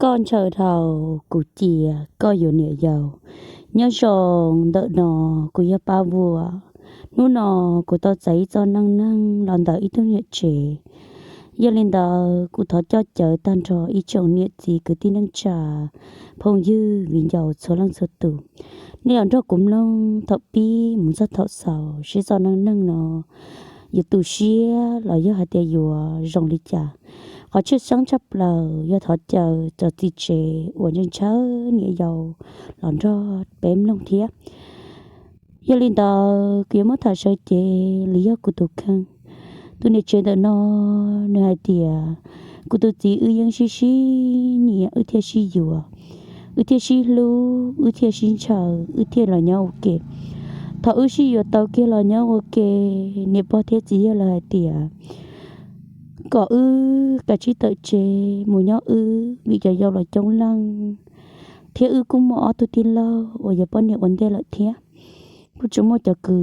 Koj ntshaw dhau kuv cia koj yuav niam yau. Nyob zoo ntawm no, kuv yog Paj Vuam. Hnub no kuv tau txais ib txoj neej neeg los ntawm ib tug niam tsev. Yog li ntawd, kuv thov coj caw tag nrho ib tsoom niam txiv kwv tij neej tsa, phooj ywg viv ncaus txhua leej txhua tus, nej los nrog kuv mloog thaum pib mus txog thaum xaus seb txoj neej neeg no yuav tu siab los yog hais tias yuav zoo li cas. Qhov tshwj xeeb tshaj plaws yog thov caw cov txiv tsev uas ntshaw ntshaw niam yau los nrog peb mloog thiab. Yog li ntawd, kuv yuav muab tham sawv cev li yog kuv tus kheej. Tus niam tsev ntawm no, nws hais tias, kuv tus txiv wb yeej sib sib nyiam, wb thiaj sib yuav, wb thiaj sib hlub, wb thiaj sib ntshaw, wb thiaj los nyob ua ke. Thaum wb sib yuav tau kiag los nyob ua ke, niam pog thiab txiv yawg lawv hais tias kom wb kav tsij tawm tsev mus nyob wb, vim cov yau los coob leej, thiab wb kuj muaj ob tug tij laug uas yuav poj niam ua ntej lawm thiab, kuj tsis muaj cov kwv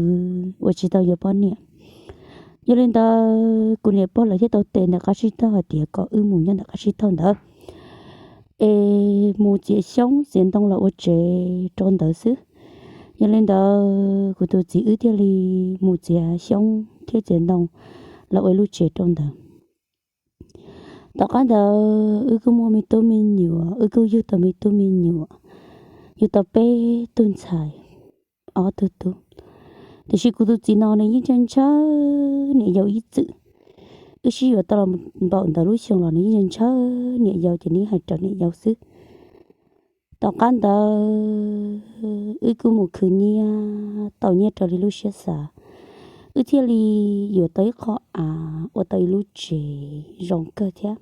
uas tsis tau yuav poj niam. Yog li ntawd, kuv niam pog lawv thiaj tau tes ntawm qab tsib taug hais tias kom wb mus nyob ntawm qab tsib taug ntawd, es mus txiav xyoob txiav ntoo los ua tsev rau ntawd xwb. Yog li ntawd, kuv tus txiv wb thiaj li mus txiav xyoob thiab txiav ntoo los ua ib lub tsev rau ntawd. Tom qab ntawd, wb kuj muaj me tub me nyuam, wb kuj yug tau me tub me nyuam, yug tau peb tug ntxhais, ob tug tub. Tiam sis kuv tus txiv no nws yeej ntshaw ntshaw niam yau ib txwm. Wb sib yuav tau los npaum ntawd lub xyoo los nws yeej ntshaw ntshaw niam yau, ces nws hais rau niam yau xwb. Tom qab ntawd, wb kuj mus khwv nyiaj tau nyiaj raws li lub siab xav, wb thiaj li yuav tau ib qho av, ua tau ib lub tsev zoo kawg thiab.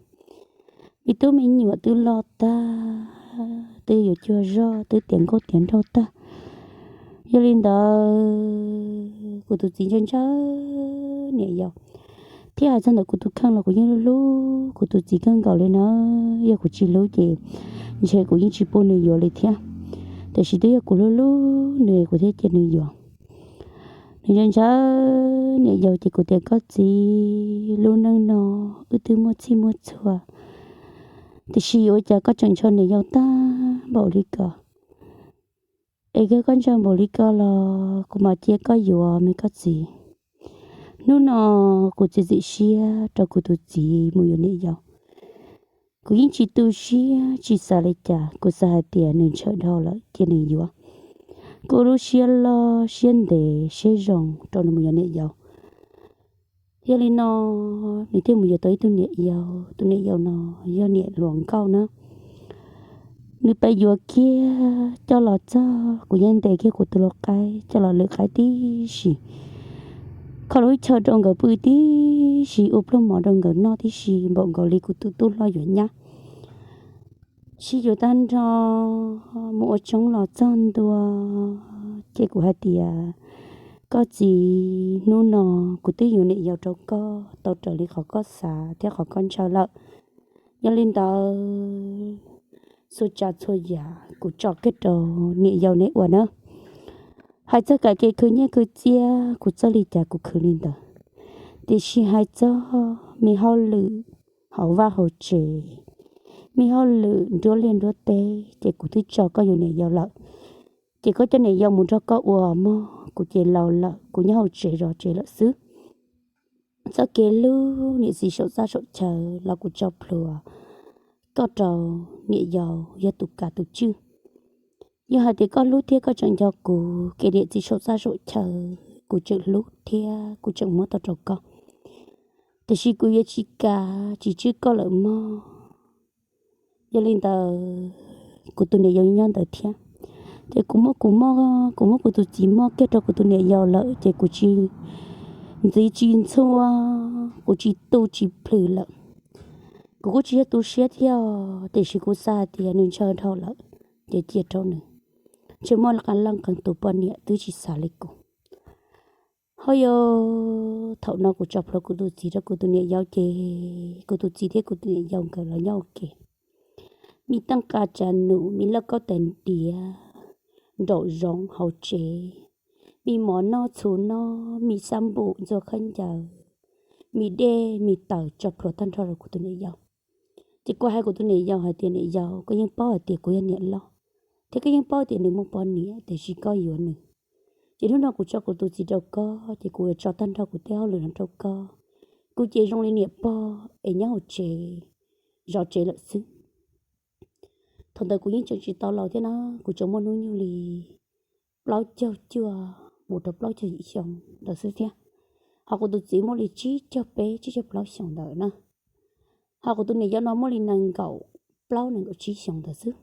Me tub me nyuam twb loj tag, twb yuav cuag zog, twb tiav nkauj tiav nraug tag. Yog li ntawd, kuv tus txiv ntshaw ntshaw niam yau, thiab hais txog ntawm kuv tus kheej los kuv yeej hlub hlub kuv tus txiv kawg nkaus li na. Yog kuv tsis hlub ces ntshe kuv yeej tsis pub nws yuav li thiab. Tiam sis twb yog kuv hlub hlub nws, kuv thiaj cia nws yuav. Nws ntshaw ntshaw niam yau, ces kuv tias, koj txiv, lub neej no wb twb muaj txhij muaj txhua, tiam sis ua cas koj tseem ntshaw niam yau tag npaum li ko? Es yog koj ntshaw npaum li ko los kuv mam cia koj yuav me koj txiv. Hnub no kuv txiav txim siab rau kuv tus txiv mus yuav niam yau. Kuv yeej tsis tu siab tsis xav li cas, kuv xav hais tias nws ntshaw dhau lawm cia nws yuav. Kuv lub siab loj siab ntev siab zoo rau nws mus yuav niam yau. Yog li no, nws thiaj mus yuav tau ib tug niam yau. Tus niam yau no yog niam hluas nkauj na. Nws pab yuav kiag coj los txog, kuv yeej ntes kiag kuv tus lau qaib coj los lwm qaib tib si, kho lub chaw rau nkawd pw tib si, ua pluag mov rau nkawd noj tib si, npaum nkaus li kuv tus tub hlob yuav nyab. Sib yuav tag nrho mus ua tshoob los txog ntua, ces kuv hais tias, koj txiv, hnub no kuv twb yuav niam yau rau koj tau raws li qhov koj xav thiab qhov koj ntshaw lawm. Yog li ntawd, txhua tsav txhua yam kuv tso kiag rau niam yau neb ua na. Hais txog kav kev khwv nyiaj khwv txiaj, kuv txawj li cas kuv khwv li ntawd, tiam sis hais txog me hauj lwm hauv vaj hauv tsev, me hauj lwm nruab liaj nruab teb, ces kuv twb tso koj yuav niam yau lawm. Ces koj coj niam yau mus nrog koj ua mog, kuv ces laus lawm, kuv nyob hauv tsev zov tsev lawm xwb. Txoj kev hlub niam txiv saum txaj saum chaw los kuv tso plhuav koj rau niam yau yog tus kav tus tswj. Yog hais tias koj hlub thiab koj tseem nco kuv, kev niam txiv saum txaj saum chaw kuv tseem hlub thiab kuv tseem muab tau rau koj. Tiam sis kuv yuav tsis kav tsis tswj koj lawm mog. Yog li ntawd, kuv tus niam yau nyob ntawd thiab, ces kuv muab kuv muab, kuv muab kuv tus txiv muab kiag rau kuv tus niam yau lawm, ces kuv tsis ntxiv tsis ntxhua, kuv tsis tu tsis plhws lawm. Kuv kuj tsis yog tu siab thiab, tiam sis kuv xav hais tias nws ntshaw dhau lawm, ces cia rau nws. Ntshe muaj qee leej qee tus poj niam twb tsis xav li kuv. Ho yog thaum no kuv tso plhuav kuv tus txiv rau kuv tus niam yau, ces kuv tus txiv thiab kuv tus niam yau nkawd los nyob ua ke. Me teej qa tsav num, me lauj kaub tais diav nraum zoov hauv tsev, me mov noj txhuv noj, me xab npum ntxuag khaub ncaws, me dej me taws tso plhuav tag nrho rau kuv tus niam yau. Ces kuv hais kuv tus niam yau hais tias, niam yau, koj yeej paub hais tias kuv yog niam loj, thiab koj yeej paub tias nws muaj poj niam, tiam sis koj yuav nws. Ces hnub no kuv tso kuv tus txiv rau koj, ces kuv yuav tso tag nrho kuv tej hauj lwm no rau koj. Kuv ces zoo li niam pog es nyob hauv tsev, zov tsev lawm xwb. Thaum ntawd kuv yeej tseem tsis tau laus thiab na, kuv tseem muaj hnub nyoog li plaub caug cuaj mus rau plaub caug yim xyoo ntawd xwb thiab. Ho kuv tus txiv muaj li tsib caug peb tsib caug plaub xyoo ntawd na. Ho kuv tus niam yau no muaj li nees nkaum plaub nees nkaum tsib xyoo ntawd xwb,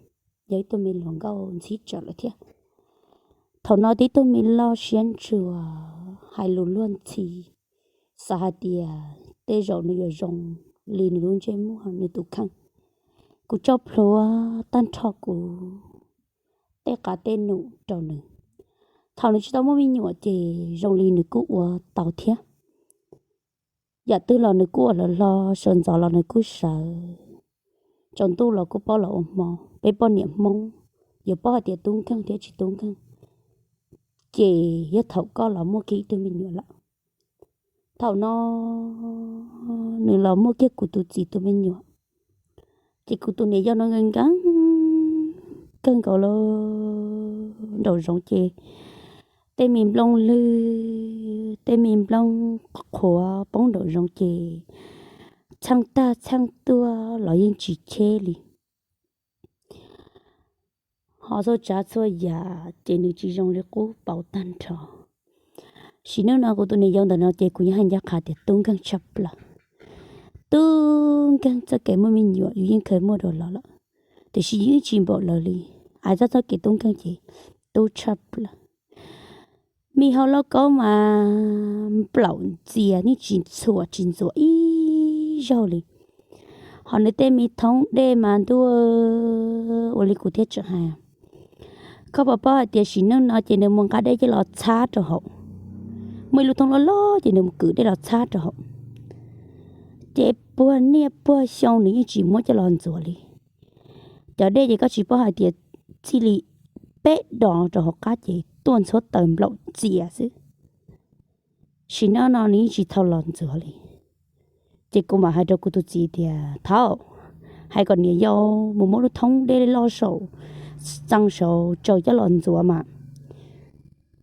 yog ib tug me hluas nkauj ntxhib tsawv lawm thiab. Thaum no tib tug me loj siab ntsuas, hais lus luag ntxhi, xav hais tias tej zaum nws yuav zoo li nws lub ntsej muag nws tus kheej. Kuv tso plhuav tag nrho kuv tej qav tej num rau nws. Thaum nws tsis tau muaj me nyuam ces zoo li nws kuj ua tau thiab. Yam twg los nws kuj ua hlo hlo, sawv ntxov los nws kuj sawv, tsaus ntuj los kuj paub los ua hmo. Peb poj niam Hmoob yuav paub hais tias tub nkeeg thiab tsis tub nkeeg, ces yog thaum koj los muaj kiag ib tug me nyuam lawm. Thaum no nws los muaj kiag kuv tus txiv tus me nyuam, ces kuv tus niam yau no nkees nkees kawg nkaus li nraum zoov ces tej me nplooj lwg, tej me nplooj qhuav poob nraum zoov ces txheej tag txheej tuaj los yeej tsis cheb li. Ho txhua tsav txhua yam ces nws tsis zoo li qub pauv tag nrho. Sim neej no kuv tus niam yau ntawm no ces kuv yeej hais ncaj qha tias tub nkeeg tshaj plaws. Tub nkeeg txoj kev muaj me nyuam yus yeej khaws muaj dua los lawm, tiam sis yus yeej tsis npaum lawv li. Hais txog txoj kev tub nkeeg ces tub tshaj plaws. Me hau lauj kaub mas nplaum ntxias, yeej tsis txhuam tsis ntxuam ib zaug li. Ho nws tej me thoob dej mas ntuj, ua li kuv thiaj tseem hais, koj puas paub hais tias sim neej no ces nws mus nqa dej coj los txhab rau hauv. Muaj ib lub thoob loj loj ces nws mus kwm dej los txhab rau hauv. Ces puag niaj puag xyoo nws yeej tsis muab coj los ntxuav li. Cov dej ces koj tsis paub hais tias txij li peb dos rau hauv qab ces tuaj ntxhuav taws nplaum ntxias xwb. Sim neej no nws yeej tsis tau los ntxuav li. Ces kuv mam hais rau kuv tus txiv tias, thaub, hais kom niam yau mus muab lub thoob dej loj saum txee saud tsaws coj los ntxuav mas.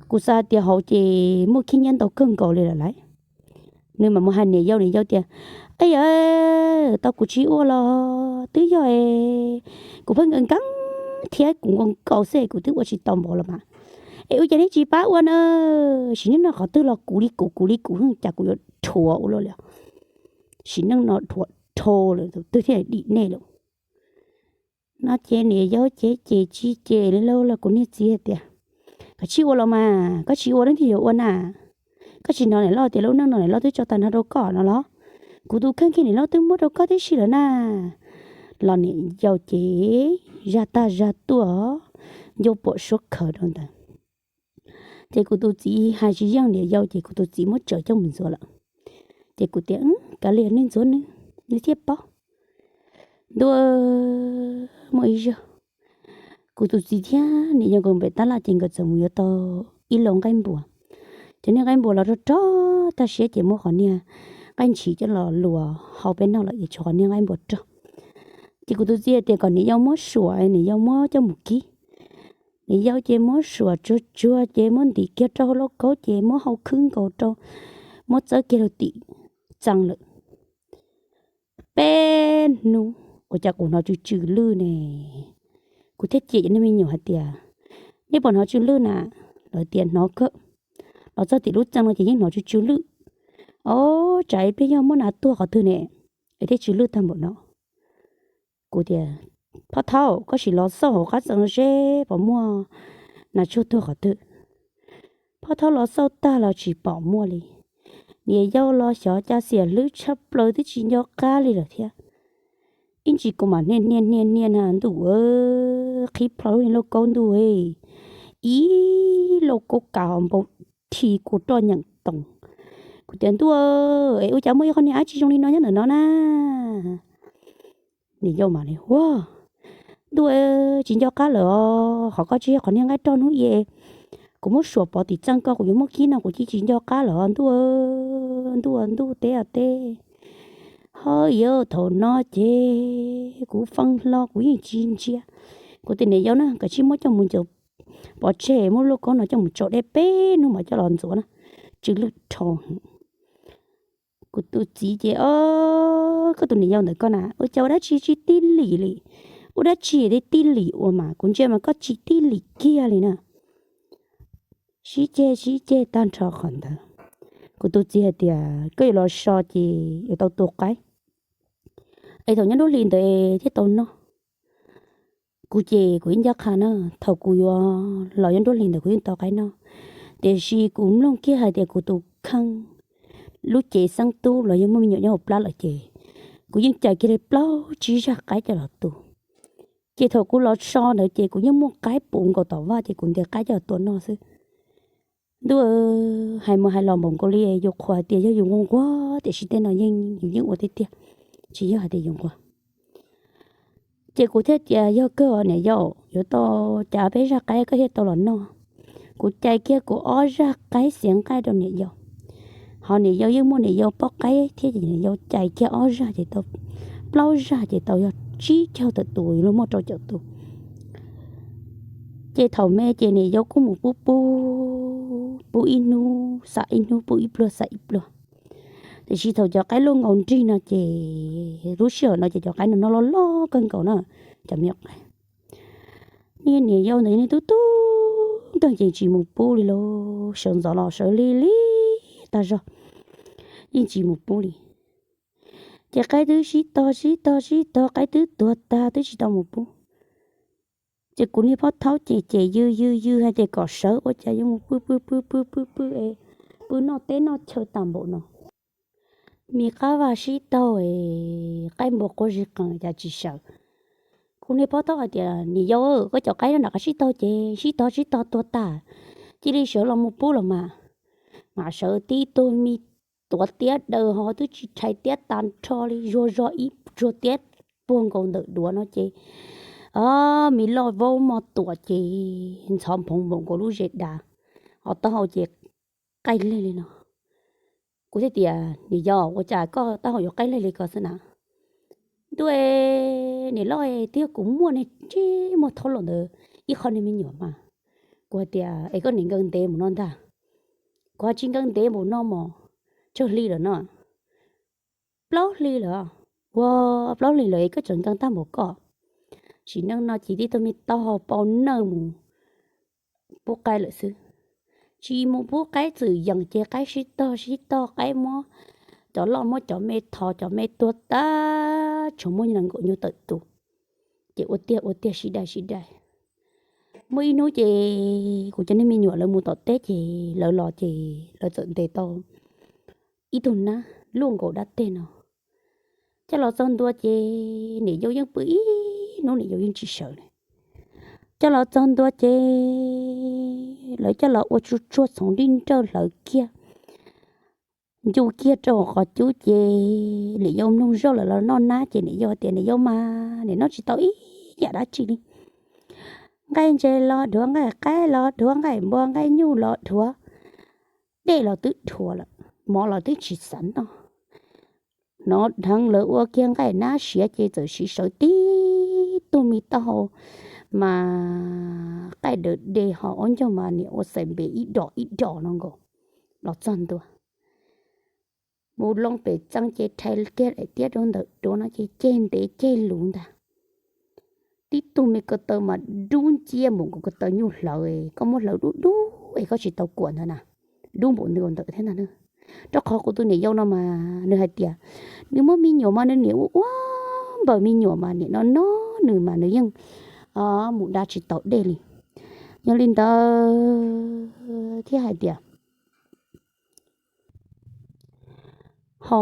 Kuv xav hais tias hauv ces muaj khib nyiab ntau kawg nkaus li lawm lauj. Nws mam mus hais niam yau, niam yau tias, ab yawm, tau kuv tsis ua los twb yog es kuv pheej nkees nkees thiab kuv nkaus nkaus xwb es kuv twb ua tsis tau npaum los mas. Es ua cas neb tsis pab ua na? Sim neej no qhov twg los kuv li kuv, kuv li kuv, cas kuv yuav dhuav ua luaj li. Sim neej no dhuav dhau lawm, tus twg thiaj dim nej lawm. No ces niam yau ces ces tsis ces li lauj, los kuv niag txiv hais tias, koj tsis ua los mas, koj tsis ua leej twg yuav ua na? Koj tsis hnov niam loj tias lub neej no niam loj twb tso tag nrho rau koj no los? Kuv tus kheej kiag niam loj twb muab rau koj tib si lawm na. Los niam yau ces zaj tag zaj tuaj, ncauj puam suab khaws rau ntawd. Ces kuv tus txiv hais tsis yeej niam yau ces kuv tus txiv muab tsaws coj mus ntxuav lawm. Ces kuv tias, kav liam, neb ntxuav neb, neb thiaj paub. Ntuj, muaj ib zaug kuv tus txiv thiab niam yau nkawd pem tab laj ces nkawd txawm mus yuav tau ib lub nqaij npuas. Cov niag nqaij npuas los rog rog tag siab ces muab qhov niag nqaij ntshiv coj los luas hau peb noj lawm ces tshuav qhov niag nqaij npuas rog. Ces kuv tus txiv tias kom niam yau muab suam, niam yau muab coj mus kib. Niam yau ces muab suam tsuag tsuag ces muab ntim kiag rau hauv lauj kaub ces muab hau khwb nkaus rau, muab txawb kiag rau tim txee lawm. Peb hnub ua cas kuv hnov tsw tsw lwj ne. Kuv thiaj cem cov niag me nyuam hais tias, nej puas hnov tsw lwj na? Lawv tias hnov kawg. Los txog tim lub txee no ces yeej hnov tsw tsw lwj. Ob, tsam ib pliag yog muaj nas tuag qhov twg ne, es thiaj tsw lwj tag npaum no. Kuv tias, phoj thaub, koj sim los xauj hauv qab txee seb puas muaj nas tsuag tuag qhov twg. Phoj thaub los xauj tag los tsis pom muaj li. Niam yau los xyov cas xiam hlwb tshaj plaws twb tsis nco qab li lawm thiab. Ib ntsis kuv mam hnia hnia hnia hnia na ntuj, qhib plho lub niag lauj kaub ntuj, ib lauj kaub kav npau thi kua roj nyeem toos. Kuv tias, ntuj, es ua cas muaj ib qho niag dab tsi zoo li no nyob ntawm no na? Niam yau mam li, ua, ntuj, tsis nco qab lawm os, qhov koj tsis yog qhov niag nqaij roj hnub i kuv muab suam pov tim txee ko kuv yuav muab kib no kuv cia tsis nco qab lawm os ntuj, ntuj, ntuj teb os teb. Ho yog thaum no ces kuv feeb hlo kuv yeej tsis ntsia. Kuv tias niam yau na, kav tsij muab coj mus ncaws pov tseg, muab lub kaub no coj mus tso deb peb hnub mam coj los ntxuav na, tsw lwj dhau. Kuv tus txiv ces, o, koj tus niam yau ntawd koj na, ua cas ua dab tsi tsis tib lim li, ua dab tsi tib tib lim ua mas kuv ntsia mas koj tsis tib lim kiag li na. Sib ceg sib ceg tag nrho qhov ntawd, kuv tus txiv hais tias koj yuav los so ces yuav tau tua qaib, es thaum nyob nruab hlis ntawd thiaj tau noj. Kuv ces kuv yeej ncaj qha na, thaum kuv yuav los nyob nruab hlis ntawd kuv yeej tau qaib noj, tiam sis kuv mloog kiag hais tias kuv tus kheej lub cev xeeb tub los yog muaj me nyuam nyob hauv plab lawm ces kuv yeej cais kiag li plaub tsib zaj qaib coj los tu. Ces thaum kuv los so ntawd ces kuv yeej muaj qaib puv nkaus tom vaj ces kuv ntes qaib coj los tua noj xwb. Ntuj, hais mus hais los npaum nkaus li yus qhuas hais tias yog yus nquag nquag, tiam sis tej no yeej yus yeej ua tiag tiag, tsis yog hais tias yus nquag. Ces kuv thiaj tias yog kawg niam yau, yuav tau cas peb zaj qaib koj thiaj tau los noj. Kuv cais kiag kuv ob zaj qaib xiav nqaij rau niam yau. Ho niam yau yeej muaj niam yau pob qaib thiab ces niam yau cais kiag ob zaj ces tau plaub zaj ces tau yog tsib caug tawm tus, luag muaj rau caum tus. Ces thaum me ces niam yau kuj mus pub pub, pub ib hnub xam ib hnub, pub ib pluag xam ib pluag. Tiam sis thaum cov qaib luaj nkaus nrig no ces lub sij hawm no ces cov qaib no no loj loj kawg nkaus na, cov me nyuam qaib. Niag niam yau ntawd niag tub tub nkeeg ces tsis mus pub li lauj, sawv ntxov los sawv lig lig tag zog, yeej tsis mus pub li. Ces qaib twb sib tog sib tog sib tog, qaib twb tuag tag twb tsis tau mus pub. Ces kuv niag phob thaub ces ces yws yws yws hais tias kom sawv ua cas yuav mus pw pw pw pw pw pw es pw noj teb noj chaw tag npaum no. Me qab vaj sib taug es qaib npua quaj zig qees cas tsis sawv. Kuv niag phob thaub hais tias niam yau, koj cov qaib nram qab sib taug ces sib tog sib tog tuag tag, cia li sawv los mus pub los mas. Mas sawv tib tug me tuav tiab daws ho twb tsis rhais tiab tag nrho li, zuag zog ib tsuag tiab puag nkaus ntawm duav no ces me loj vaub moj tuam ces ntxhov nphoov npaum nkaus lub zes dav, ho taub hau ces qaij leg li no. Kuv thiaj tias niam yau, ua cas koj taub hau yuav qaij leg li ko xwb na? Ntuj, niam loj, twb yog kuv muaj niag ntsej muag thaub laus ntawd ib qho niag me nyuam mas. Kuv hais tias es koj niam nkaw ntev mus no ntag. Kuv ho tsis nkaw ntev mus no mos, tsawg hli lawm no? Plaub hli lawm. Ua, plaub hli lawm es koj tseem nkaw tag npaum koj. Sim neej no ces tib tug me taub hau pau nawj mus pub qaib lawm xwb. Tsis mus pub qaib txwm yeem ces qaib sib tog sib tog, qaib muab cov loj muab cov me thov cov me tuag tag, tsuas muaj nees nkaum nyuag tawm tus. Ces ua tiag ua tiag sib dai sib dai. Muaj ib hnub ces kuv cov niag me nyuam lawv mus tom teb ces lawv los ces lawv txawm ntes tau ib tug nab luaj nkaus dab teg no. Coj los txog ntua ces niam yau yeej pw ib hnub niam yau yeej tsis sawv li. Coj los txog ntua ces lawv coj los ua tsuag tsuag txhoov dib nrawj hlawv kiag, ncu kiag rau hauv qhov cub ces niam yau mloog zaug lawv los noj nab ces niam yau tias niam yau mas niam noj tsis tau ib yam dab tsi li. Nqaij ntses los dhuav, nqaij qaib los dhuav, nqaij npua nqaij nyuj los dhuav, dej los twb dhuav lawm, mov los twb tsis xav noj. Hnov dheev lawv ua kiag nqaij nab siav ces txawm siv sawv tib tug me taub hau mas qaij dawv de ho ob ncaug mas niam ua xaim npem ib dom ib dom no nkaus los txog ntua. Mus loo pem txee ces rhais kiag daim tiab rau ntawm duav no ces ceg ntev ceg luv ntag. Tib tug me ko taw mas dub nciab npaum nkaus ko taw nyuj hlawv, koj muab hlawv dub dub es koj tsis tau kuam ntawd na, dub npaum ntawd thiab ntag. Rau qhov kuv tus niam yau no mas nws hais tias nws muaj me nyuam mas nws niam ua ua npaws me nyuam mas niam no no nws mas nws yeej mus da tsis tau dej li. Yog li ntawd thiaj hais tias ho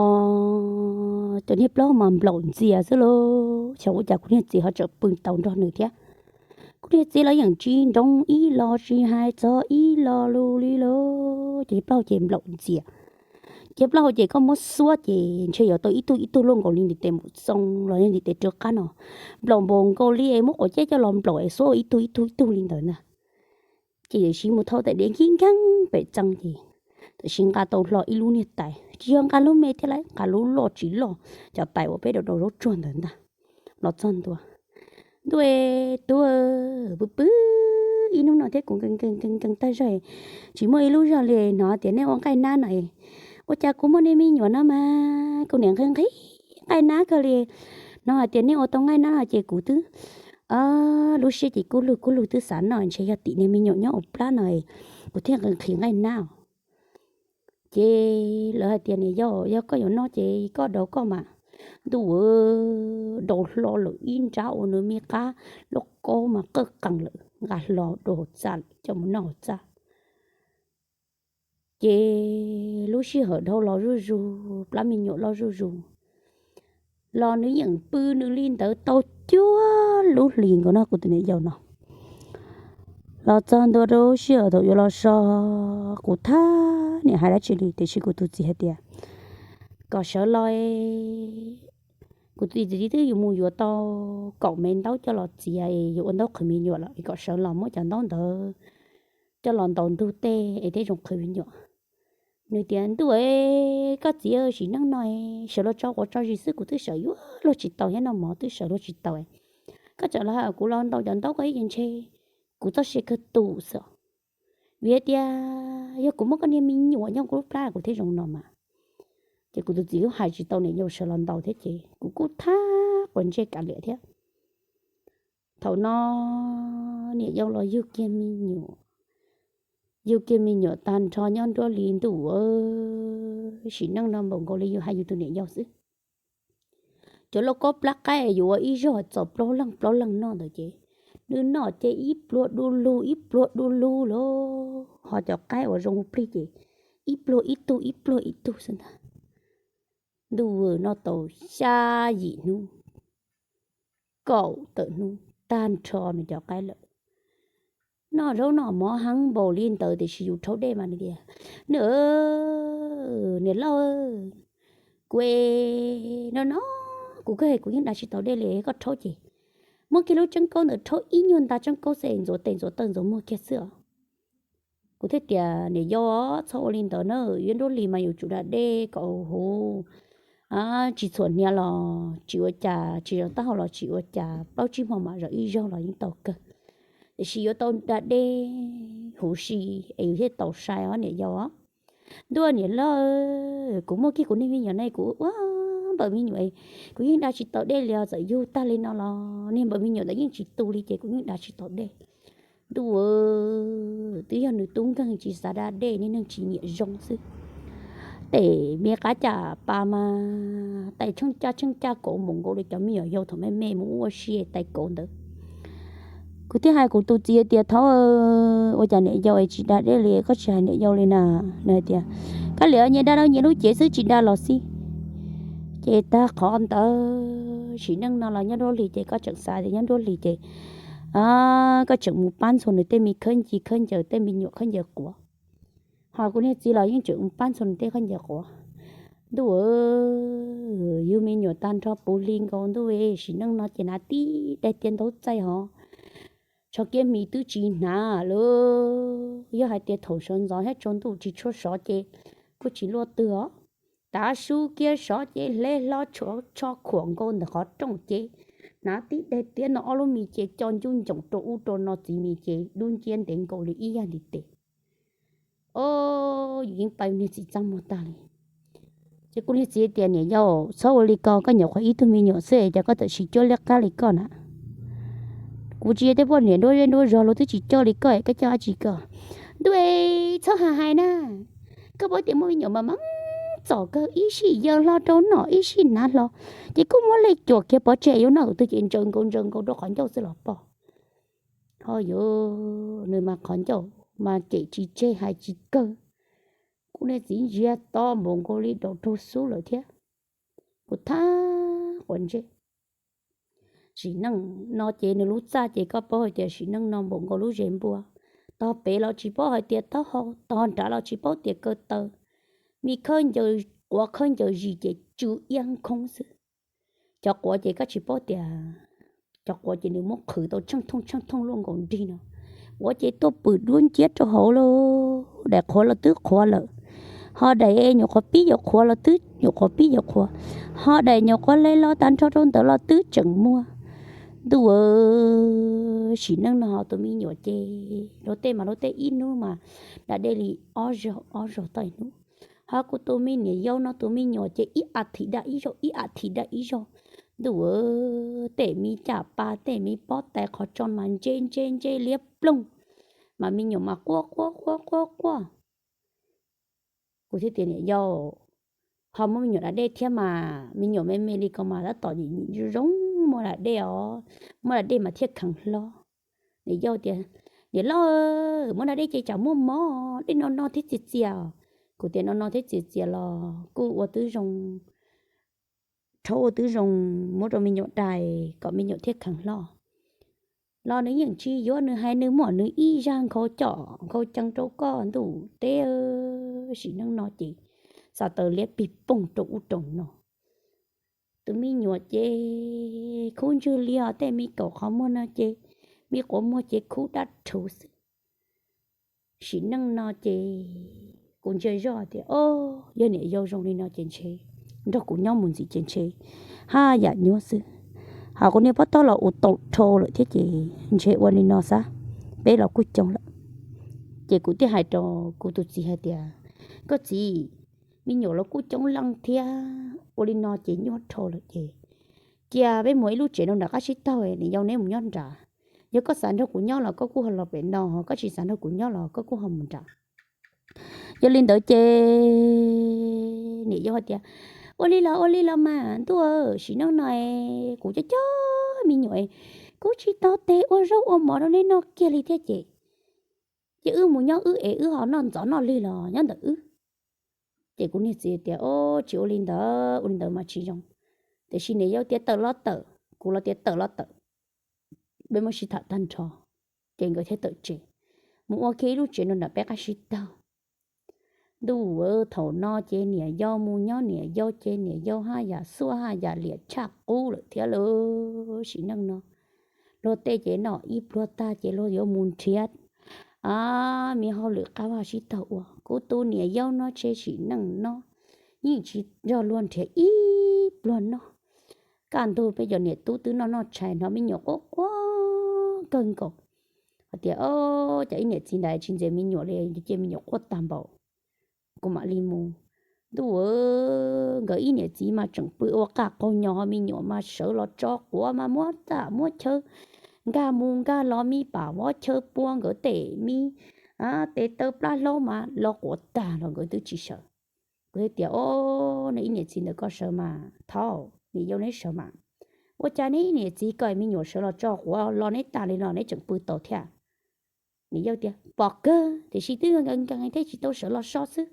cov niag plaub mas nplaum ntxias xwb lauj, xyov ua cas kuv niag txiv ho tseem pw tau nrog nws thiab. Kuv niag txiv los yeej tsis nroo ib los tsis hais txog ib lo lus li lauj, ces plaub hau ces nplaum ntxias. Ces plaub hau ces koj muab xuab ces ntshe yuav tau ib tug ib tug luaj nkaus li ntiv tes npum txoo los yog ntiv tes rwb qab no, nplaum npaum nkaus li es muab quav ciab coj los nplaum es xuab ua ib tug ib tug ib tug li ntawd ntag. Ces tam sim mus thau tais diav nkig nkeeg pem txee ces tam sim nqa tau hlo ib lub niag tais tsis yog nqa lub me thiab lauj, nqa lub loj tsis loj, cov tais uas peb rau rau zaub tsuag ntawd ntag. Los txog ntua, ntuj, tub, pw pw ib hnub no thiab kuv nkees nkees nkees nkees tag zog, tsis muaj ib lub zog li. Hnov tias nej ua nqaij nab no, ua cas kuv muaj nej me nyuam no mas kuv niam nqhis nqhis nqaij nab kawg li. Hnov hais tias nej ua tau nqaij nab no ces kuv twb, lub siab ces kub lug kub lug twb xav noj, ntshe yog tim niag me nyuam nyob ua plab no kuv thiaj nqhis nqhis nqaij nab os. Ces lawv hais tias niam yau, yog koj yuav noj ces koj daus koj mas. Ntuj, daus hlo lawm ib nrab uas nws me qab loj kaub mas qawj qees lawm, nqa hlo rau hauv txaj lawm coj mus noj hauv txaj. Ces lub sij hawm dhau los zuj zus, plab me nyuam los zuj zus, los nws yeej pw nws li ntawd tau cuaj lub hlis nkaus no kuv tus niam yau no. Los txog ntua rau sij hawm thaum yuav los so, kuv thab niam hais dab tsi li tiam sis kuv tus txiv hais tias kom sawv los, kuv tus txiv twb yuav mus yuav tau kaum me ntaub coj los txiav yuav ua ntaub qhwv me nyuam lawm, kom sawv los muab cov ntaub ntawd coj los ntaus ntug tej es thiaj zoo qhwv me nyuam. Nws tias ntuj, koj txiv, sim neej no sawv los tso quav tso zis xwb kuv twb sawv yuav luag tsis tau thiab, noj mov twb sawv luag tsis tau. Koj tseem los hais kuv los ntaus cov ntaub ko ib ce ntshe kuv txoj sia kawg tu xwb. Vim tias yog kuv muab koj niag me nyuam nyob kuv lub plab kuv thiaj zoo no mas. Ces kuv tus txiv kuj hais tsis tau niam yau sawv los ntaus thiab ces kuv kuj thab quav ntsej kav liam thiab. Thaum no niam yau los yug kiag me nyuam, yug kiag me nyuam tag nrho nyob nruab hlis ntuj, sim neej no npaum nkaus li yus hais yus tus niam yau xwb. Cov lauj kaub plab qaib yuav ua ib zaug txaus plaub leeg plaub leeg noj ntawd ces nws noj ces ib pluag du lug ib pluag du lug lauj, ho cov qaib uas zoo hu plig ces ib pluag ib tug ib pluag ib tug xwb ntag. Ntuj, noj tau xya yim hnub, kaum tawm hnub tag nrho nws cov qaib lawm. Noj zaub noj mov heev npaum li ntawd tiam sis yus rhaub dej mas nws tias, nws, niam lauj, kuv no no kuv kawg kuv yeej da tsis tau dej li, koj rhaub ces muab kiag lub tseeb kaub ntawd rhaub ib nyuag nta tseeb kaub xwb es ntxuav tes ntxuav taw ntxuav muag kiag xwb os. Kuv thiaj tias niam yau, txhob ua li ntawd na, yuav nruab hlis mas yuav tsum da dej kom huv, tsis txhuam hniav los tsis ua cas, tsis zov taub hau los tsis ua cas, plaub tsib hmo mam zov ib zaug los yeej tau kawg, tiam sis yuav tau da dej huv si es yus thiaj tau sai os niam yau. Ntuj, niam lauj, kuv muaj kiag kuv niag me nyuam no kuv ua npaws me nyuam, kuv yeej da tsis tau dej li os, txawm yug tag li no los niag npaws me nyuam ntawd yeej tsis tu li ces kuv yeej da tsis tau dej. Ntuj, twb yog nws tub nkeeg tsis xav da dej, niag neeg tsis nyiam zoo xwb. Tes me qab caj pas mas tais tsheej caj tsheej caj kauv npaum nkaus li cov me nyuam yaus thaum me me mus ua si tais kauv ntawd. Kuv thiaj hais kuv tus txiv tias, thaub, ua cas niam yau es tsis da dej li, koj tsis hais niam yau li na? Nws hais tias, koj liam nyias da rau nyias lub cev xwb tsis da los xij. Ces tag qhov ntawd sim neej no los nyob nruab hlis ces koj tseem xav tias nyob nruab hlis ces koj tseem mus pab ntxhua nws tej me khawb nci khawb ncaws tej me nyuam khawb ncaws quav. Ho kuv niag txiv los yeej tseem mus pab ntxhua nws tej khawb ncaws quav. Ntuj, yug me nyuam tag nrho puv hli nkaus ntuj, sim neej no ces hnav tib daim tiab ntaub txaij hov, tsho kiab hmis twb tsis hnav lawm. Yog hais tias thaum sawv ntxov thiab tsaus ntuj tsis tshua sov ces kuj tsis luaj twg os. Tav su kiag sov ces hle hlo tsho khuam nkaus ntawm qhov rooj ces hnav tib daim tiab no ob lub mis ces co ncuj ncoom rau ub rau no txiv mis ces dub nciab ntev nkaus li ib yam ntiv tes. O, yus yeej pab niag txiv txaj muag tag li. Ces kuv niag txiv tias, niam yau, txhob ua li ko, koj nyuam qhuav ib tug me nyuam xwb es cas koj txawm siv cuab liab qab li koj na? Kuv tsis yog tej poj niam nruab zej nruab zog los twb tsis coj li koj es koj coj dab tsi koj? Ntuj, txhob hais hais na. Koj paub tias muaj me nyuam mas meej txom kawg, ib sij yaws hlo rau noj ib sij hnav hlo, ces kuj muab hle cuam kiag pov tseg yuav noj tus twg ces ntsaws nkaus ntsaws nkaus rau qhov ncauj xwb los pom. Ho yuav nws mas qhov ncauj mas cem tsis tseg hais tsis kawg. Kuv niag txiv ntsia to npaum nkaus li daus raug xub lawm thiab. Kuv thab quav ntsej. Sim neej no ces nws lub txaj ces koj paub hais tias sim neej no npaum nkaus lub zes npua. Tog pem los tsis paub hais tias taub hau, tog nrad los tsis paub tias kaw taw. Me khawb ncaws quav khawb ncaws zis ces tsw iab khoob xwb. Cov quav ces koj tsis paub tias, cov quav ces nws muab qhwv tau tsheej thooj tsheej thooj luaj nkaus nrig no. Quav ces tuaj pwm duab nciab rau hauv lawm, daim qhuav los twb qhuav lawm. Ho daim nyuam qhuav pib yuav qhuav los twb nyuam qhuav pib yuav qhuav, ho daim nyuam qhuav hle los tag nrho rau ntawd los twb tseem muaj. Ntuj aw, sim neej no tus me nyuam ces luag tej mas luag tej ib hnub mas da dej li ob zaug ob zaug toj ib hnub. Ho kuv tus me niam yau no tus me nyuam ces ib a thiv da ib zaug ib a thiv da ib zaug. Ntuj aw, tej me caj pas tej me pob tais qhov tso mas ntse ntse ntse liab ploog, mas me nyuam mas quaj quaj quaj quaj quaj. Kuv thiaj tias niam yau, ho muab me nyuam da dej thiab mas me nyuam me me li ko mas tab tom zoo zoo muaj da dej os, muaj da dej mas thiaj kheev hlob. Niam yau tias, niam loj, muaj da dej ces tsam muaj mov, dej no no thiab txias txias. Kuv tias no no thiab txias txias los kuj ua twb zoo, rhaub ua twb zoo, muab rau me nyuam dais kom me nyuam thiaj kheev hlob. Los nws yeej tsis yuav, nws hais nws muaj nws ib zaj nkhaus com nkhaus cees rau koj ntuj teb. Sim neej no ces xa taws liab pig poog rau ub rau no. Tus me nyuam ces khub ntswg liog tej me kaum qhov muag no ces me quav muag ces khub dab rhuv xwb. Sim neej no ces kuv ntsia zoj tias, o, yog niam yau zoo li no ces ntshe nrog kuv nyob mus ntxiv ces ntshe haj yam nyuaj xwb. Ho kuv niag pob tog los ua tau dhau lawm thiab ces ntshe ua li no xav, peb los kuj coob lawm. Ces kuv thiaj hais rau kuv tus txiv hais tias, koj txiv, me nyuam los kuj coob leej thiab, ua li no ces nyuaj dhau lawm ces cia peb mus ib lub tsev rau nram qab sib taug, niam yau neb mus nyob nram. Yog koj xav nrog kuv nyob los koj kuj ho los pem no, koj tsis xav nrog kuv nyob los koj kuj ho mus nram. Yog li ntawd ces niam yau hais tias, ua li los ua li los mas ntuj, sim neej no kuv cov cov me nyuam kuv tsis tau tes ua zaub ua mov rau neb noj kiag li thiab ces, ces wb mus nyob wb es wb ho noj ntxov noj lig los nyob ntawm wb. Ces kuv niag txiv tias, o, tsis ua li ntawd, ua li ntawd mas tsis zoo. Tiam sis niam yau tias tawm los tawm, kuv los tias tawm los tawm, peb muab sib tham tag nrho, ces nkawd thiaj tawm tsev mus ua kiag ib lub tsev rau nram peb qab sib taug. Ntuj aw, thaum no ces niam yau mus nyob niam yau ces niam yau haj yam xuaj haj yam liam tshaj qub lawm thiab lauj. Sim neej no luag tej ces noj ib pluag tag ces luag yuav mus nrhiav me hauj lwm qab vaj sib taug ua. Kuv tus niam yau no ces sim neej no yeej tsis nrog luag nrhiav ib pluag noj. Kaj ntug peb cov niam tub twb noj noj tshais hnov me nyuam quaj quaj kawg nkaus, hais tias, o, cas ib niam txiv ntawd tsis ntxias me nyuam li, cia me nyuam quaj tag npaum kuv mam li mus. Ntuj aw, nkawd ib niam txiv mas tseem pw ua qaj qaug nyo, ho me nyuam mas sawv los tso quav mas muab tam muab chaw nkag mus nkag los, me pam vov chaw pua nkawd tej me tes taw plab hlaub mas los quav tag los nkawd twb tsis sawv. Kuv thiaj tias, o, neb ib niam txiv ntawd koj sawv mas, thaum niam yau neb sawv mas, ua cas neb ib niam txiv ko me nyuam sawv los tso quav los neb tag li no neb tseem pw tau thiab? Niam yau tias, pom kawg, tiam sis twb nkees nkees thiab tsis tau sawv los so xwb.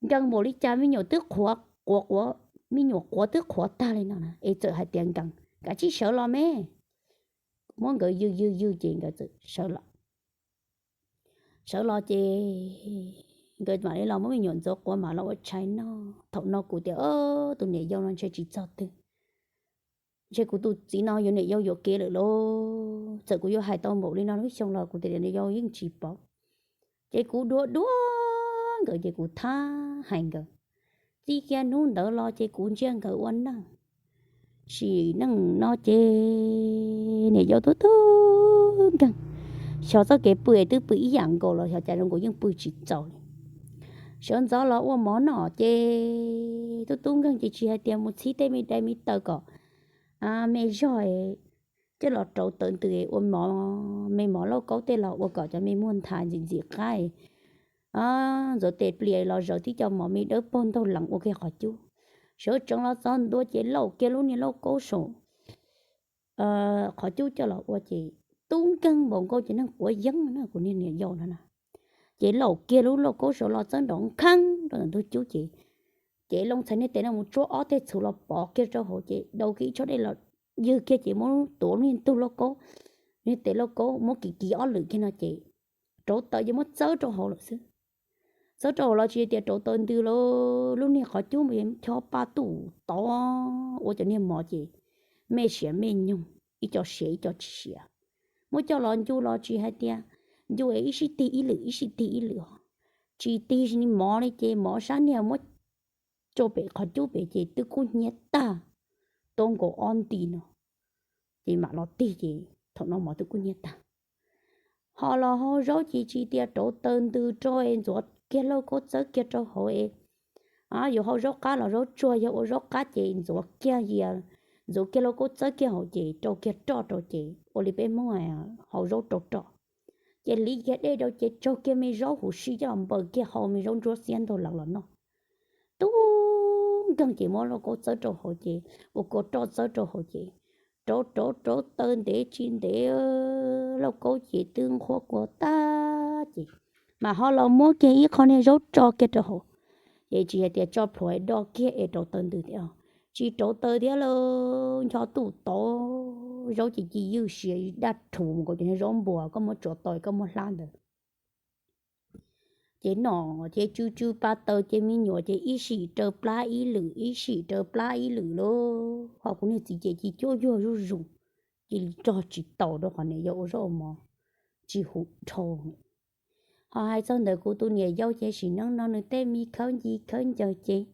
Nkees npaum li cas me nyuam twb qhuav, quav quav, me nyuam quav twb qhuav tag li no na es txawm hais tias nkees, kav tsij sawv los me. Muab nkawd ywg ywg ywg ces nkawd txawm sawv los. Sawv los ces nkawd mam li los muab me nyuam ntxuav quav mam los ua tshais noj. Thaum no kuv tias, tus niam yau no ntshe tsis txog twg, ntshe kuv tus txiv no yuav niam yau yuam kev lawm lauj. Txawm kuv yuav hais tau npaum li no lub xyoo los kuv tias niam yau yeej tsis paub. Ces kuv dua dua nkawd ces kuv thab hais nkawd. Txij kiag hnub ntawd los ces kuv ntsia nkawd ua neej. Sim neej no ces niam yau tub tub nkeeg, xyov txoj kev pw es twb pw ib yam nkaus los xyov cas zoo nkaus yeej pw tsis txaus li. Sawv ntxov los ua mov noj ces tub tub nkeeg ces tsis hais tias mus txhib tej me dai me taws kom me zog coj los rauv taws ntws ua mov, me mov lauj kaub tej los ua kom cov me muag nthav ntxim ntxim qab. Ntxuav tes plias los zaws tib co mov me dawb paug ntaug lees ua kiag qhov cub. Sawv tsees los txog ntua ces lauj kiag lub niag lauj kaub saum qhov cub coj los ua ces tub nkeeg npaum nkaus ces neeg quav yeeb na kuv niag niam yau no na. Ces lauj kiag lub lauj kaub saud los txawb nrov nkheeb rau ntawm ntug cub ces, ces loo txhais niag tes no mus tsuab ob teg txhuv los pov kiag rau hauv ces dau kiag ib tshab dej los ywg kiag ces muab tuav lub niag ntug lauj kaub, niag tes lauj kaub muab kiv kiv ob lwm kiag no ces rauv taws ces muab txawb rau hauv lawm xwb. Txawb rau hauv los tsis tias rauv taws ntws lawm, lub niag qhov cub mas chob paj tuj tod ua cov niag mov ces mej siav mej nyoog, ib co siav ib co tsis siav. Muab coj los ncu los tsis hais tias ncu es ib sij tig ib lwm ib sij tig ib lwm os, tsis tig mov li ces mov sab niag muab tso pem qhov cub pem ces twb kub hnyiab tag, tuab nkaus ob nti no. Ces mam los tig ces thaum no mov twb kub hnyiab tag. Ho los hau zaub ces tsis tias rauv taws ntws rau es ntxuav kiag lauj kaub txawb kiag rau hauv es yuav hau zaub qab los zaub tsuag, yog ua zaub qab ces ntxuav kiag yias, ntxuav kiag lauj kaub txawb kiag hauv ces rau kiag roj rau ces ua li peb Hmoob hau zaub rau roj. Ces hliv kiag dej rau ces tsaug kiag me zaub huv si coj los npaws kiag hau me zaub ntsuab xiab ntau lawm los noj. Tub nkeeg ces muab lauj kaub txawb rau hauv ces ua kua roj txawb rau hauv ces rauv rauv rauv taws ntev tsis ntev lauj kaub ces twb nqhuab kua tag ces mam ho los muab kiag ib qho niag zaub tso kiag rau hauv. Ces tsis hais tias tso plhuav do kiag es rauv taws ntws tias, tsis rauv taws thiab lauj, ncho tuj tod, zaub ces ci ywj siav daj rhuv mus nkaus cov niag zaub npua koj muab tsuav tau koj muab hlab ntawd. Ces noj ces tsw tsw pa taws ces me nyuam ces ib sim raws plab ib lwm ib sim raws plab ib lwm lauj. Ho kuv niag txiv ces ci cuab yuag zuj zus, cia li rog tsis taus rau qhov niam yau ua zaub ua mov tsis huv dhau. Ho hais txog ntawm kuv tus niam yau ces sim neej no nws tej me khawb nci khawb ncaws ces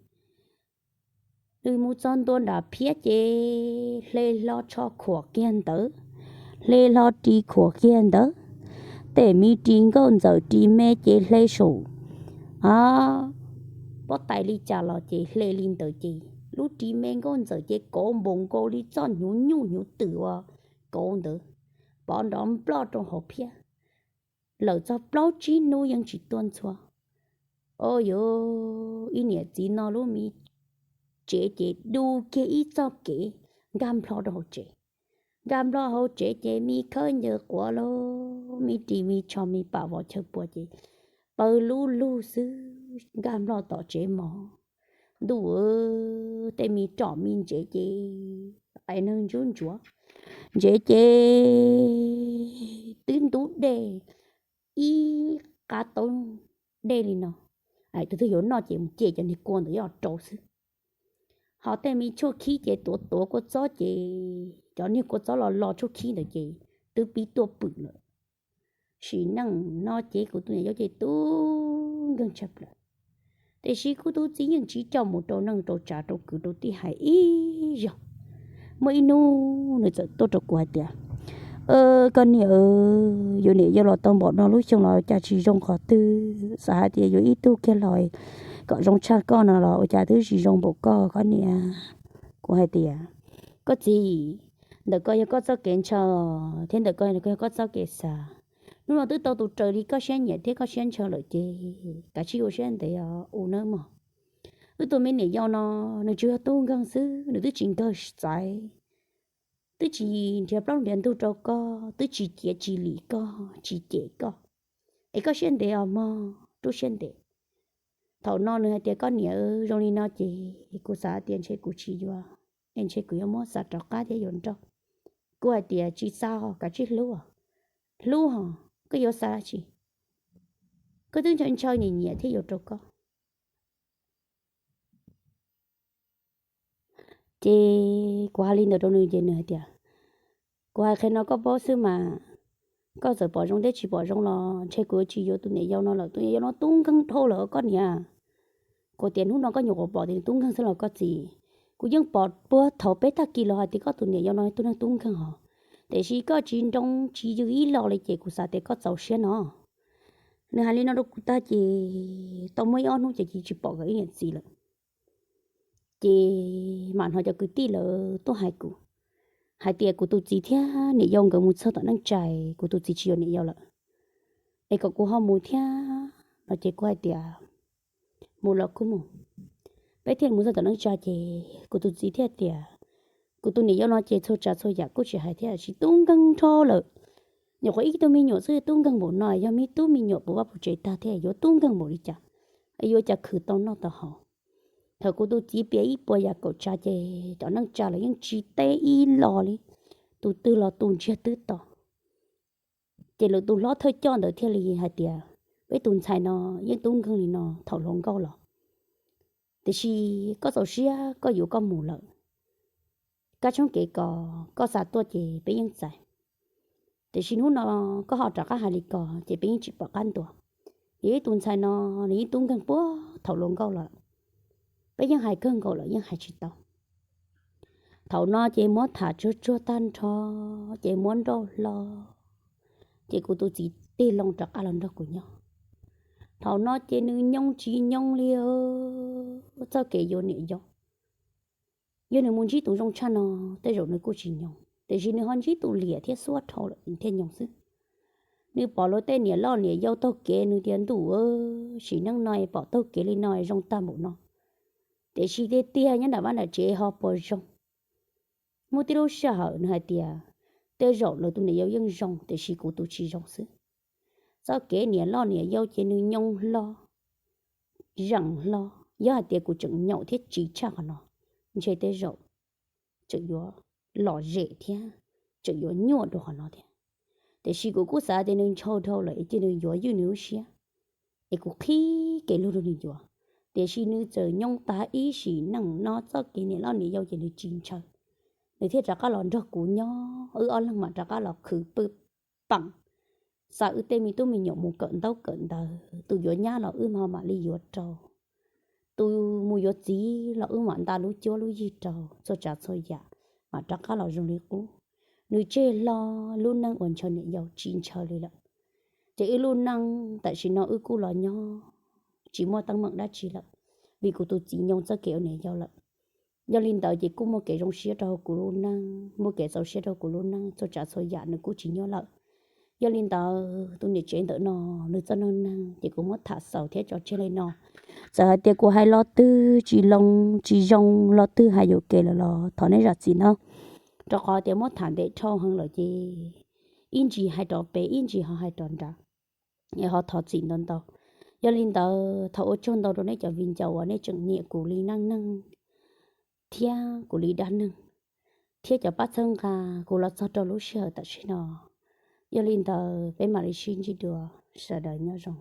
nws mus txog ntua nram phiab ces hle hlo tsho khuam kiag ntawd, hle hlo ris khuam kiag ntawd, tej me ris nkauj ntxawm ris me ces hle saum pob tais li cas los ces hle li ntawd ces lub ris me nkauj ntxawm ces kauv npaum nkaus li txoj hnyuv nyuj hnyuv twm uas kauv ntawd, pov nrov nploj rau hauv phiab lawm txog plaub tsib hnub yeej tsis tuaj ntxhua. Au yov, ib niam txiv no lub me tsev ces du kiag ib txoj kev nkag nplho rau hauv tsev. Nkag nplho hauv tsev ces me khawb ncaws quav lauj, me ris me tsho me pam vov chaw pua ces pawg lub lug xwb nkag nplho tom tsev mog. Ntuj, tej me rom me ntsev ces qe neeg ntsuab ntsuav, ntsev ces twb ntub dej ib qab taub dej li no. Tus twg yuav noj ces mus ce cov niag kua ntawd coj rau xwb. Ho tej me tshuaj khib ces tuav tuav kua txob ces cov niag kua txob los los tshuaj khib ntawd ces twb pib tuaj pwm lawm. Sim neej no ces kuv tus niam yau ces tub nkeeg tshaj plaws. Tiam sis kuv tus txiv yeej tsis coj mus rau neej rau tsav rau kwv rau tij hais ib zaug. Muaj ib hnub nws txawm tuaj rau kuv hais tias, Koj niam, yuav niam yau los tau npaum no lub xyoo los cas tsis zoo qhov twg, xav hais tias yuav ib tug kiag los kom zoo tshaj koj no los ua cas twb tsis zoo npaum koj, koj niam. Kuv hais tias, Koj txiv, ntawm ko yog koj txoj kev ntshaw thiab ntawm ko yog koj txoj kev xav. Hnub no twb tau tus raws li koj siab nyiam thiab koj siab ntshaw lawm ces kav tsij ua siab ntev os u nawb mog. Wb tus me niam yau no nws tsuas yog tub nkeeg xwb, nws twb tsis nkawg txaiv, twb tsis nrhiav plaub nrhiav ntug rau koj, twb tsis ciav tsis lim koj, tsis cem koj. Es koj siab ntev os mog, rub siab ntev. Thaum no nws hais tias, Koj niam, zoo li no ces kuv xav tias ntshe kuv tsis yuav, es ntshe kuv yuav muab xa rov qab thiab yuav nrauj. Kuv hais tias, Tsis xa os, kav tsij hlub os. Hlub os, koj yuav xa tsi? Koj twb ntshaw ntshaw nyiam nyiam thiaj yuav rau koj. Ces kuv hais li ntawd rau nws ces nws hais tias, Kuv hais qhia no koj paub xwb mas, koj txawm pom zoo thiab tsis pom zoo los ntshe kuv yuav tsis yuav tus niam yau no lawm, tus niam yau no tub nkeeg dhau lawm koj niam. Kuv tias, Hnub no koj nyuam qhuav pom tias nws tub nkeeg xwb los koj txiv? Kuv yeej pom puag thaum peb tag kis los hais tias koj tus niam yau no tub neeg tub nkeeg hos, tiam sis koj tsis nroo tsis yws ib los li ces kuv xav tias koj txaus siab no. Nws hais li no rau kuv tag ces tau muaj ib ob hnub ces tsis pom nkawd ib niam txiv lawm. Ces mam hnov cov kwv tij lawv tuaj hais kuv, hais tias kuv tus txiv thiab niam yau nkawd mus txog tom neej tsa, kuv tus txiv tsis yuav niam yau lawm, es kom kuv ho mus thiab no ces kuv hais tias, Mus los kuj mus. Peb thiaj mus txog tom neej tsa ces kuv tus txiv thiaj tias, Kuv tus niam yau no ces txhua tsav txhua yam kuj tsis hais thiab, tsis tub nkeeg nrho lawm. Nyuam qhuav ib tug me nyuam xwb tub nkeeg npaum no, yog me tub me nyuam puas vaj puas tsev tag thiab yuav tub nkeeg npaum li cas, yuav cas khwv tau noj tau haus. Thaum kuv tus txiv piav ib puas yam kaum tsav ces cov neej tsa lawv yeej tsis teb ib los li, tus twg los tus ntsiag twb to. Ces lawv tus hlob thawj coj ntawd thiaj li hais tias, Peb tus ntxhais no yeej tub nkeeg li no thaum hluas nkauj los, tiam sis koj txaus siab koj yuav koj mus lawm. Kab tshoob kev ko koj xa tuaj ces peb yeej txais, tiam sis hnub no koj ho rov qab hais li ko ces peb yeej tsis pom qab ntua. Yog ib tus ntxhais no, nws yeej tub nkeeg puag thaum hluas nkauj lawm, peb yeej hais kawg nkaus lawm yeej hais tsis tau. Thaum no ces muab tham tsuag tsuag tag nrho, ces muab nrauj hlo, ces kuv tus txiv tig loo rov qab los nrog kuv nyob. Thaum no ces nws nyoo tsis nyoo li txoj kev yuav niam yau. Yog nws mus ntsib tus zoo tshaj no, tej zaum nws kuj tsis nyoo, tiam sis nws ho ntsib tus liam thiab xuab dhau lawm thiaj nyoo xwb. Nws pom luag tej niam loj niam yau taug kev, nws tias ntuj, sim neej no pom taug kev li no zoo tag npaum no, tiam sis tiag tiag nyob nram vaj nram tsev ho puas zoo. Muaj tej lub sij hawm nws hais tias tej zaum lawv tus niam yau yeej zoo tiam sis kuv tus tsis zoo xwb. Txoj kev niam loj niam yau ces nws nyoo hlo, zeem hlo. Yog hais tias kuv tseem nyaum thiab tsiv tshaj qhov no, ntshe tej zaum tseem yuav lom zem thiab tseem yuav nyuaj dua qhov no thiab. Tiam sis kuv kuj xav tias nws ntshaw dhau lawm es cia nws yuav ywj nws lub siab, es kuv qhib kev lug rau nws yuav. Tiam sis nws txawm nyoo tag ib sim neej no txoj kev niam loj niam yau ces nws tsis ntshaw, nws thiaj rov qab los nrog kuv nyob, wb ob leeg mam rov qab los khwv pw peem, xa wb tej me tub me nyuam mus kawm ntaub kawm ntawv, tus yuav nyab los wb ho mam li yuav rau, tus mus yuav txiv los wb mam nta lub cuab lub yig rau, txhua tsav txhua yam mam rov qab los zoo li qub. Nws tseg hlo lub neej uas ntshaw niam yau tsis ntshaw li lawm. Ces wb lub neej tam sim no wb kuj los nyob tsis muaj teeb meem dab tsi lawm, vim kuv tus txiv nyoo txoj kev ua niam yau lawm. Yog li ntawd ces kuj muaj kev zoo siab rau hauv kuv lub neej, muaj kev txaus siab rau kuv lub neej, txhua tsav txhua yam nws kuj tsis nyob lawm. Yog li ntawd tus niam tsev ntawm no nws txoj neej neeg ces kuv muab tham xaus thiab tso tseg li no. Txawm hais tias kuv hais lo twg tsis loo tsis zoo, lo twg hais yuam kev lawm los thov nej zam txim nawb, rau qhov tias muab tham ntev dhau heev lawm ces ib ntsis hais rov pem ib ntsis ho hais rov nrad, es ho thov txim ntau ntau. Yog li ntawd thov ua tsaug ntau rau nej cov viv ncaus uas nej tseem nyiam kuv li neej neeg thiab kuv li dab neeg, thiab cov pab txhawb nqa kuv los txog rau lub sij hawm tam sim no. Yog li ntawd peb mam li sib ntsib dua, sawv daws nyob zoo.